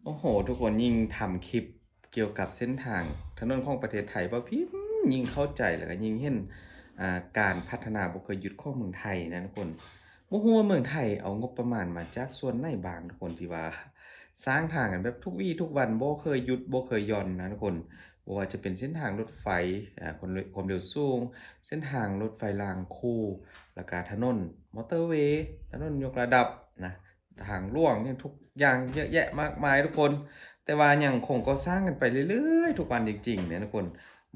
ໂອ້ໂຫ ທຸກຄົນ ຍິ່ງທຳຄລິບກ່ຽວກັບເສັ້ນທາງຖະໜົນຂອງປະເທດໄທ ບໍ່ພິມຍິ່ງເຂົ້າໃຈ ແລ້ວກໍຍິ່ງເຫັນ ອ່າ ການພັດທະນາບໍ່ເຄີຍຢຸດຂອງເມືອງໄທນະທຸກຄົນ. ບໍ່ຮູ້ວ່າເມືອງໄທເອົາງົບປະມານມາຈາກສ່ວນໃນບ້າງທຸກຄົນ ທີ່ວ່າສ້າງທາງກັນແບບທຸກວີທຸກວັນ ບໍ່ເຄີຍຢຸດ ບໍ່ເຄີຍຢ່ອນນະທຸກຄົນ. ບໍ່ວ່າຈະເປັນເສັ້ນທາງລົດໄຟ ອາ ຄວາມເລັວ ຄວາມເລັວສູງ, ເສັ້ນທາງລົດໄຟລາງຄູ່ ແລ້ວກະຖະໜົນມໍເຕີເວ, ຖະໜົນຍົກລະດັບນະ, ທາງຫຼວງ ຫຍັງທຸກຢ່າງເຍອະແຍະມາກມາຍທຸກຄົນ. ແຕ່ວ່າຍັງຄົງກໍ່ສ້າງກັນໄປເລື້ອຍໆທຸກວັນຈິງໆເນາະທຸກຄົນ.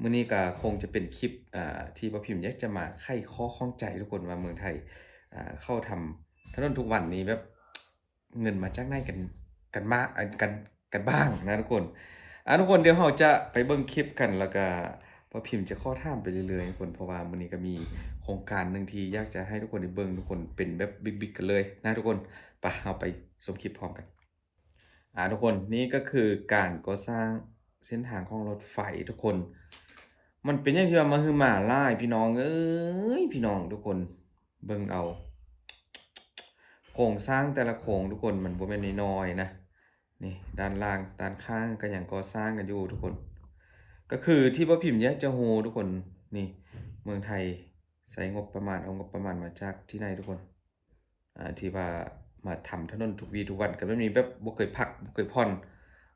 ມື້ນີ້ກໍຄົງຈະເປັນຄລິບ ອາ ທີ່ບ່າວພິມຢາກຈະມາໄຂຂໍ້ຂ້ອງໃຈທຸກຄົນວ່າເມືອງໄທ ອາ ເຂົາທຳຖະໜົນທຸກວັນນີ້ແບບ ເງິນມາຈາກໃນກັນ ກັນມາ ອັນ ກັນ ກັນບ້າງນະທຸກຄົນ. ອາ ທຸກຄົນ ດຽວເຮົາຈະໄປເບິ່ງຄລິບກັນ ແລ້ວກະບ່າວພິມຈະຂໍຖາມໄປເລື້ອຍໆທຸກຄົນ ເພາະວ່າມື້ນີ້ກໍມີໂຄງການໜຶ່ງທີ່ຢາກຈະໃຫ້ທຸກຄົນໄດ້ເບິ່ງ ທຸກຄົນ ເປັນແບບບິກໆກັນເລີຍນະທຸກຄົນ. ປະ ເຮົາໄປຊົມຄລິບພ້ອມກັນ. ອາ ທຸກຄົນ ນີ້ກໍຄືການກໍ່ສ້າງເສັ້ນທາງຂອງລົດໄຟທຸກຄົນ. ມັນເປັນຫຍັງທີ່ວ່າມະຫຶມາຫຼາຍ ພີ່ນ້ອງເອີຍ ພີ່ນ້ອງທຸກຄົນ ເບິ່ງເອົາ ໂຄງສ້າງແຕ່ລະໂຄງທຸກຄົນ ມັນບໍ່ແມ່ນນ້ອຍໆນະ. ນີ້ ດ້ານລ່າງ ດ້ານຂ້າງກໍຍັງກໍ່ສ້າງກັນຢູ່ທຸກຄົນ. ກໍຄືທີ່ບ່າວພິມຢາກຈະຮູ້ທຸກຄົນ ນີ້ ເມືອງໄທໃຊ້ງົບປະມານ ເອົາງົບປະມານມາຈາກທີ່ໃນທຸກຄົນ ອາ ທີ່ວ່າມາທຳຖະໜົນທຸກວີທຸກວັນ ກໍແບບນີ້ ແບບບໍ່ເຄີຍພັກ ບໍ່ເຄີຍຜ່ອນ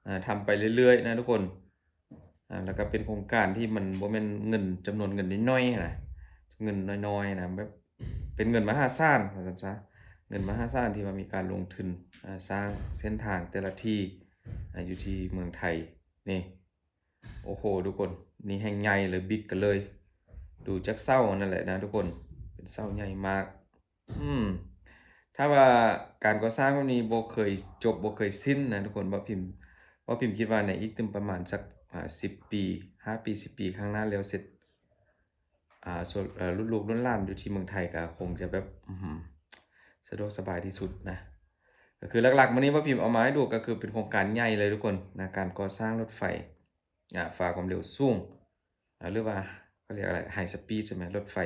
ອາ ທຳໄປເລື້ອຍໆນະທຸກຄົນ. ອາ ແລ້ວກໍເປັນໂຄງການທີ່ມັນບໍ່ແມ່ນເງິນ ຈຳນວນເງິນນ້ອຍໆນະ ເງິນນ້ອຍໆນະ ແບບເປັນເງິນມະຫາສານວ່າຊັ້ນຊະ ເງິນມະຫາສານທີ່ວ່າມີການລົງທຶນ ອາ ສ້າງເສັ້ນທາງແຕ່ລະທີ່ ອາ ຢູ່ທີ່ເມືອງໄທ. ນີ້ ໂອ້ໂຫ ທຸກຄົນ ນີ້ແຮ່ງໃຫຍ່ເລີຍ ບິກກັນເລີຍ ດູຈາກເສົານັ້ນແຫຼະນະທຸກຄົນ ເປັນເສົາໃຫຍ່ມາກ. ອືມ ຖ້າວ່າການກໍ່ສ້າງແບບນີ້ບໍ່ເຄີຍຈົບ ບໍ່ເຄີຍສິ້ນນະທຸກຄົນ. ບ່າວພິມ ບ່າວພິມຄິດວ່າໃນອີກຕື່ມປະມານສັກ ອາ ສິບປີ ຫ້າປີ ສິບປີຂ້າງໜ້າແລ້ວເສັດ ອາ ສ່ວນ ເອີ ລຸ້ນລູກລຸ້ນຫຼານຢູ່ທີ່ເມືອງໄທກໍຄົງຈະແບບ ອືມ ສະດວກສະບາຍທີ່ສຸດນະ. ກໍຄືຫຼັກໆມື້ນີ້ບ່າວພິມເອົາມາໃຫ້ດູ ກໍຄືເປັນໂຄງການໃຫຍ່ເລີຍທຸກຄົນນະ ການກໍ່ສ້າງລົດໄຟ ອາ ຟ້າຄວາມເລັວສູງ ອາ ຫຼືວ່າເຂົາຮຽກອະໄລ ໄຮສະປີດ ໃຊ່ໄໝ? ລົດໄຟ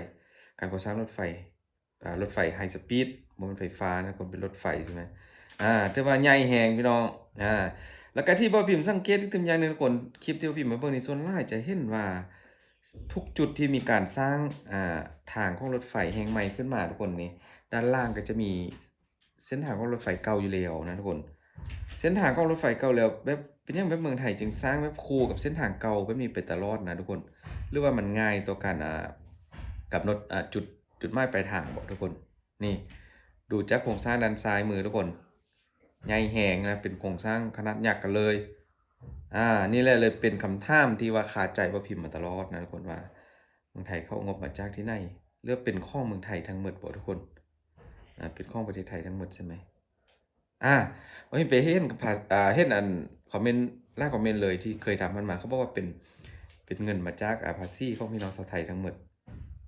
ການກໍ່ສ້າງລົດໄຟ ອາ ລົດໄຟໄຮສະປີດ ບໍ່ແມ່ນໄຟຟ້ານະ ຄົນເປັນລົດໄຟ ໃຊ່ໄໝ? ອາ ຖືວ່າໃຫຍ່ແຮງ ພີ່ນ້ອງ. ອາ ແລ້ວກະທີ່ບ່າວພິມສັງເກດອີກຕື່ມຢ່າງໜຶ່ງທຸກຄົນ ຄລິບທີ່ບ່າວພິມມາເບິ່ງນີ້ ສ່ວນຫຼາຍຈະເຫັນວ່າ ທຸກຈຸດທີ່ມີການສ້າງ ອາ ທາງຂອງລົດໄຟແຫ່ງໃໝ່ຂຶ້ນມາທຸກຄົນ ນີ້ ດ້ານລ່າງກໍຈະມີ ເສັ້ນທາງຂອງລົດໄຟເກົ່າຢູ່ແລ້ວນະທຸກຄົນ. ເສັ້ນທາງຂອງລົດໄຟເກົ່າແລ້ວ ແບບເປັນຫຍັງແບບເມືອງໄທຈຶ່ງສ້າງແບບຄູ່ກັບເສັ້ນທາງເກົ່າແບບນີ້ໄປຕະຫຼອດນະທຸກຄົນ? ຫຼືວ່າມັນງ່າຍຕໍ່ການ ອາ ກຳນົດ ອາ ຈຸດ ຈຸດໝາຍປາຍທາງບໍທຸກຄົນ? ນີ້ ດູຈາກໂຄງສ້າງດ້ານຊ້າຍມືທຸກຄົນ ໃຫຍ່ແຮງນະ ເປັນໂຄງສ້າງຂະໜາດຍັກກັນເລີຍ. ອາ ນີ້ແຫຼະເລີຍເປັນຄຳຖາມທີ່ວ່າຄາໃຈບ່າວພິມມາຕະຫຼອດນະທຸກຄົນວ່າ ເມືອງໄທເຂົາເອົາງົບມາຈາກທີ່ໃນ ຫຼືເປັນຂອງເມືອງໄທທັງໝົດບໍທຸກຄົນ? ອາ ເປັນຂອງປະເທດໄທທັງໝົດໃຊ່ໄໝ? ອາ ເຮົາເຫັນໄປເຫັນ ອາ ເຫັນອັນຄອມເມັນຫຼາຍຄອມເມັນເລີຍທີ່ເຄີຍຖາມກັນມາ ເຂົາບອກວ່າເປັນ ເປັນເງິນມາຈາກ ອາ ພາສີຂອງພີ່ນ້ອງຊາວໄທທັງໝົດ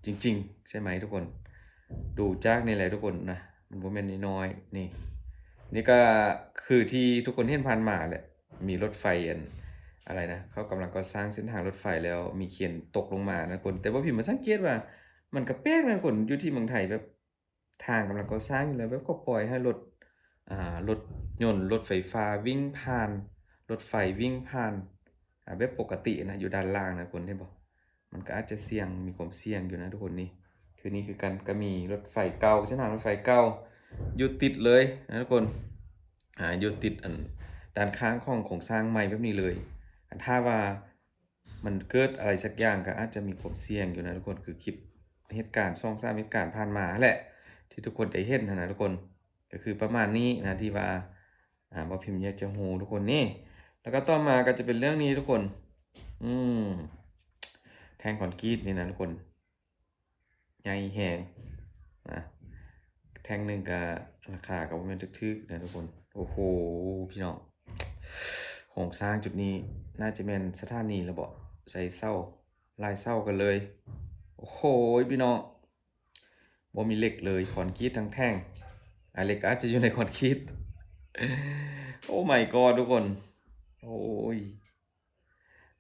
ຈິງໆ ໃຊ່ໄໝທຸກຄົນ? ດູຈາກນີ້ແຫຼະທຸກຄົນນະ ມັນບໍ່ແມ່ນນ້ອຍໆ ນີ້ ນີ້ກໍຄືທີ່ທຸກຄົນເຫັນຜ່ານມາແຫຼະ ມີລົດໄຟອັນ ອະໄລນະ ເຂົາກຳລັງກໍ່ສ້າງເສັ້ນທາງລົດໄຟແລ້ວມີເຂນຕົກລົງມານະທຸກຄົນ. ແຕ່ວ່າພີ່ມາສັງເກດວ່າ ມັນກໍແປກນະທຸກຄົນ ຢູ່ທີ່ເມືອງໄທແບບ ທາງກຳລັງກໍ່ສ້າງຢູ່ແລ້ວ ແບບກໍປ່ອຍໃຫ້ລົດ ອາ ລົດຍົນ ລົດໄຟຟ້າວິ່ງຜ່ານ ລົດໄຟວິ່ງຜ່ານ ອາ ແບບປົກກະຕິນະ ຢູ່ດ້ານລ່າງນະທຸກຄົນ ເຫັນບໍ່? ມັນກໍອາດຈະສ່ຽງ ມີຄວາມສ່ຽງຢູ່ນະທຸກຄົນ. ນີ້ ຄືນີ້ຄືກັນ ກໍມີລົດໄຟເກົ່າ ເສັ້ນທາງລົດໄຟເກົ່າຢູ່ຕິດເລີຍນະທຸກຄົນ ອາ ຢູ່ຕິດອັນ ດ້ານຂ້າງຂອງໂຄງສ້າງໃໝ່ແບບນີ້ເລີຍ. ອັນ ຖ້າວ່າ ມັນເກີດອະໄລສັກຢ່າງກໍອາດຈະມີຄວາມສ່ຽງຢູ່ນະທຸກຄົນ ຄືຄລິບເຫດການສອງສາມເຫດການຜ່ານມາຫັ້ນແຫຼະ ທີ່ທຸກຄົນໄດ້ເຫັນຫັ້ນນະທຸກຄົນ. ກໍຄືປະມານນີ້ນະ ທີ່ວ່າ ອາ ບ່າວພິມຢາກຈະຮູ້ທຸກຄົນນີ້. ແລ້ວກໍຕໍ່ມາກໍຈະເປັນເລື່ອງນີ້ທຸກຄົນ ອືມ ແທ່ງຄອນກຣີດນີ້ນະທຸກຄົນ ໃຫຍ່ແຮງນະ ແທ່ງໜຶ່ງກະລາຄາກະບໍ່ແມ່ນຖືກໆນະທຸກຄົນ. ໂອ້ໂຫ ພີ່ນ້ອງ ໂຄງສ້າງຈຸດນີ້ໜ້າຈະແມ່ນສະຖານີແລ້ວເບາະ ໃສ່ເສົາຫຼາຍເສົາກັນເລີຍ. ໂອ້ໂຫ ພີ່ນ້ອງ ບໍ່ມີເຫຼັກເລີຍ ຄອນກຣີດທັງແທ່ງ ອາ ເຫຼັກອາດຈະຢູ່ໃນຄອນກຣີດ. ໂອ້ my god ທຸກຄົນ ໂອ້ຍ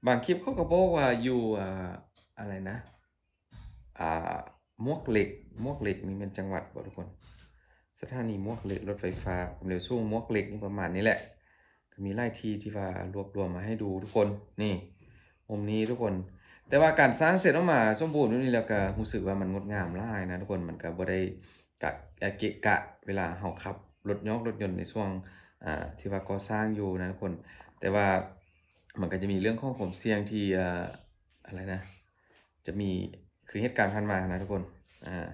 ບາງຄລິບເຂົາກໍບອກວ່າຢູ່ ອາ ອະໄລນະ ອາ ມວກເຫຼັກ ມວກເຫຼັກນີ້ແມ່ນຈັງຫວັດບໍ່ທຸກຄົນ? ສະຖານີມວກເຫຼັກ ລົດໄຟຟ້າຄວາມເລັວສູງມວກເຫຼັກນີ້ ປະມານນີ້ແຫຼະ. ກໍມີຫຼາຍທີ່ທີ່ວ່າລວບລວມມາໃຫ້ດູທຸກຄົນ. ນີ້ ມຸມນີ້ທຸກຄົນ. ແຕ່ວ່າການສ້າງເສັດອອກມາສົມບູນແບບນີ້ແລ້ວ ກໍຮູ້ສຶກວ່າມັນງົດງາມຫຼາຍນະທຸກຄົນ. ມັນກໍບໍ່ໄດ້ກະ ເກະກະເວລາເຮົາຂັບລົດຍອກລົດຍົນໃນຊ່ວງ ອ່າ ທີ່ວ່າກໍ່ສ້າງຢູ່ນະທຸກຄົນ. ແຕ່ວ່າມັນກໍຈະມີເລື່ອງຂອງຄວາມສ່ຽງທີ່ ອ່າ ອະໄລນະ ຈະມີ ຄືເຫດການຜ່ານມານະທຸກຄົນ. ອ່າ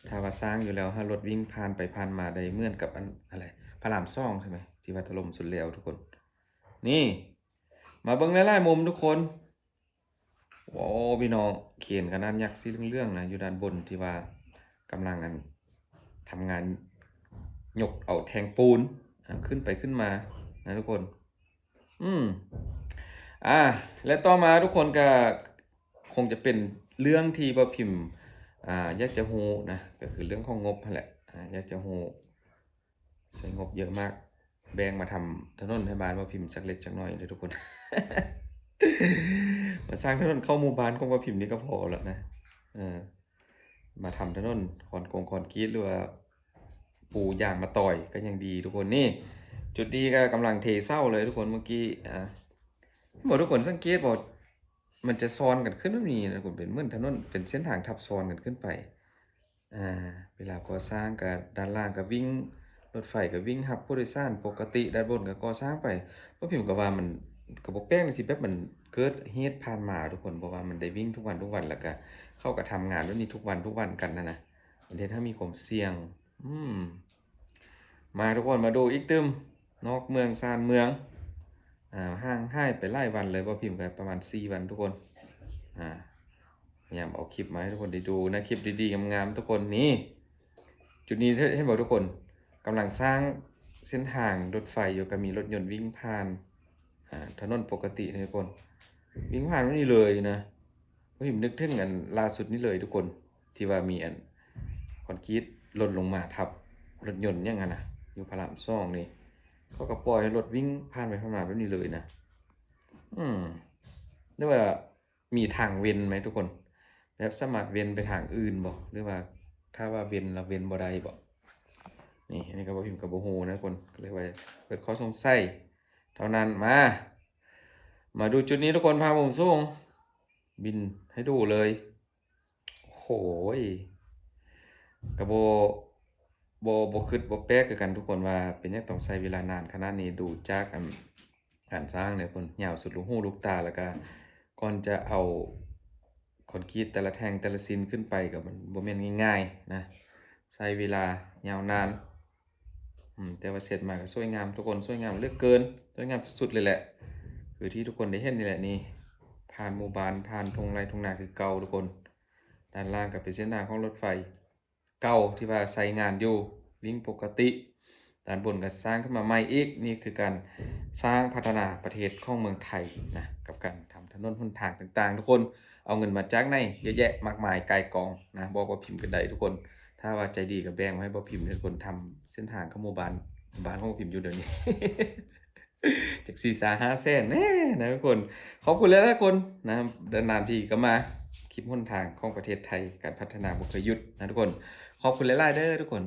ຖ້າວ່າສ້າງຢູ່ແລ້ວ ຖ້າລົດວິ່ງຜ່ານໄປຜ່ານມາໄດ້ເໝືອນກັບອັນ ອະໄລ ພະລາມສອງໃຊ່ໄໝ ທີ່ວ່າຖະຫຼົ່ມສຸດແລ້ວທຸກຄົນ. ນີ້ ມາເບິ່ງຫຼາຍໆມຸມທຸກຄົນ. ໂອ້ ພີ່ນ້ອງ ເຄນຂະໜາດຍັກສີເຫຼືອງໆນະ ຢູ່ດ້ານບົນ ທີ່ວ່າກຳລັງອັນ ທຳງານຍົກເອົາແທ່ງປູນ ອ່າ ຂຶ້ນໄປຂຶ້ນມານະທຸກຄົນ. ອືມ ອ່າ ແລະ ຕໍ່ມາທຸກຄົນກໍຄົງຈະເປັນເລື່ອງທີ່ບ່າວພິມ ອ່າ ຢາກຈະຮູ້ນະ ກໍຄືເລື່ອງຂອງງົບຫັ້ນແຫຼະ. ອ່າ ຢາກຈະຮູ້ ໃຊ້ງົບເຍອະມາກ ແບ່ງມາທຳຖະໜົນໃຫ້ບ້ານບ່າວພິມຈັກເລັກຈັກໜ້ອຍເດີທຸກຄົນ. ມາສ້າງຖະໜົນເຂົ້າໝູ່ບ້ານຂອງບ່າວພິມນີ້ກໍພໍແລ້ວນະ. ເອີ ມາທຳຖະໜົນຄອນກົງຄອນກຣີດ ຫຼືວ່າປູຢາງມາຕອຍກໍຍັງດີທຸກຄົນ. ນີ້ ຈຸດນີ້ກໍກຳລັງເທເສົາເລີຍທຸກຄົນ. ເມື່ອກີ້ ອ່າ ເຫັນບໍ່ທຸກຄົນ ສັງເກດບໍ່ ມັນຈະຊ້ອນກັນຂຶ້ນແບບນີ້ນະ ເປັນເໝືອນຖະໜົນ ເປັນເສັ້ນທາງທັບຊ້ອນກັນຂຶ້ນໄປ. ອ່າ ເວລາກໍ່ສ້າງກໍດ້ານລ່າງກໍວິ່ງ ລົດໄຟກໍວິ່ງຮັບຜູ້ໂດຍສານປົກກະຕິ ດ້ານບົນກໍກໍ່ສ້າງໄປ. ບ່າວພິມກໍວ່າມັນກໍບໍ່ແປກທີ່ແບບມັນເກີດເຫດຜ່ານມາທຸກຄົນ ເພາະວ່າມັນໄດ້ວິ່ງທຸກວັນທຸກວັນ ແລ້ວກໍເຂົາກໍທຳງານແບບນີ້ທຸກວັນທຸກວັນກັນຫັ້ນນະ ມັນເຮັດໃຫ້ມີຄວາມສ່ຽງ. ອືມ ມາທຸກຄົນ ມາດູອີກຕື່ມ ນອກເມືອງຊານເມືອງ. ອ່າ ຫ່າງຫາຍໄປຫຼາຍວັນເລີຍ ບ່າວພິມກໍປະມານສີ່ວັນທຸກຄົນ. ອ່າ ພະຍາຍາມເອົາຄລິບມາໃຫ້ທຸກຄົນໄດ້ດູນະ ຄລິບດີໆງາມໆທຸກຄົນ. ນີ້ ຈຸດນີ້ເຫັນບໍ່ທຸກຄົນ ກຳລັງສ້າງເສັ້ນທາງລົດໄຟຢູ່ ກໍມີລົດຍົນວິ່ງຜ່ານ ອ່າ ຖະໜົນປົກກະຕິນີ້ທຸກຄົນ ວິ່ງຜ່ານແບບນີ້ເລີຍນະ. ໂອ້ຍ ນຶກເຖິງອັນລ່າສຸດນີ້ເລີຍທຸກຄົນ ທີ່ວ່າມີອັນຄອນກຣີດຫຼົ່ນລົງມາທັບລົດຍົນຫຍັງຫັ້ນນະ ຢູ່ພະລາມສອງນີ້ ເຂົາກໍປ່ອຍໃຫ້ລົດວິ່ງຜ່ານໄປຜ່ານມາແບບນີ້ເລີຍນະ. ອືມ ຫຼືວ່າມີທາງເວັ້ນໄໝທຸກຄົນ ແບບສາມາດເວັ້ນໄປທາງອື່ນບໍ່ ຫຼືວ່າຖ້າວ່າເວັ້ນແລ້ວເວັ້ນບໍ່ໄດ້ບໍ່? ນີ້ ອັນນີ້ກໍບໍ່ ພິມກໍບໍ່ຮູ້ນະທຸກຄົນ ກໍເລີຍວ່າເກີດຂໍ້ສົງໄສເທົ່ານັ້ນ. ມາ ມາດູຈຸດນີ້ທຸກຄົນ ພາບມຸມສູງ ບິນໃຫ້ດູເລີຍ. ໂອ້ໂຫ ກໍບໍ່ ບໍ່ ບໍ່ຄິດບໍ່ແປກຄືກັນທຸກຄົນ ວ່າເປັນຫຍັງຕ້ອງໃຊ້ເວລານານຂະໜາດນີ້. ດູຈາກອັນ ການສ້າງເນຍ ເພິ່ນຍາວສຸດລູກຫູລູກຕາ ແລ້ວກະກ່ອນຈະເອົາຄອນກຣີດແຕ່ລະແທ່ງແຕ່ລະຊິ້ນຂຶ້ນໄປ ກໍມັນບໍ່ແມ່ນງ່າຍໆນະ ໃຊ້ເວລາຍາວນານ. ອືມ ແຕ່ວ່າເສັດມາກໍສວຍງາມທຸກຄົນ ສວຍງາມເຫຼືອເກີນ ສວຍງາມສຸດໆເລີຍແຫຼະ ຄືທີ່ທຸກຄົນໄດ້ເຫັນນີ້ແຫຼະ. ນີ້ ຜ່ານໝູ່ບ້ານ ຜ່ານທົ່ງໄຮ່ທົ່ງນາຄືເກົ່າທຸກຄົນ. ດ້ານລ່າງກໍເປັນເສັ້ນທາງຂອງລົດໄຟເກົ່າທີ່ວ່າໃຊ້ງານຢູ່ ວິ່ງປົກກະຕິ. ດ້ານບົນກໍສ້າງຂຶ້ນມາໃໝ່ອີກ. ນີ້ຄືການສ້າງພັດທະນາປະເທດຂອງເມືອງໄທນະ ກັບການທຳຖະໜົນຫົນທາງຕ່າງໆ ທຸກຄົນ. ເອົາເງິນມາຈາກໃນເຍອະແຍະມາກມາຍກ່າຍກອງນະ ບອກບ່າວພິມກໍໄດ້ທຸກຄົນ. ຖ້າວ່າໃຈດີກໍແບ່ງມາໃຫ້ບ່າວພິມເດີ ຄົນທຳເສັ້ນທາງເຂົ້າໝູ່ບ້ານ ບ້ານຂອງບ່າວພິມຢູ່ດຽວນີ້ ຈັກສີ່ສາມຫ້າແສນແນ່ນະທຸກຄົນ. ຂອບຄຸນຫຼາຍໆຄົນນະ ນານໆທີກໍມາ ຄລິບຫົນທາງຂອງປະເທດໄທ ການພັດທະນາບໍ່ເຄີຍຢຸດນະທຸກຄົນ. ຂອບຄຸນຫຼາຍໆເດີທຸກຄົນ.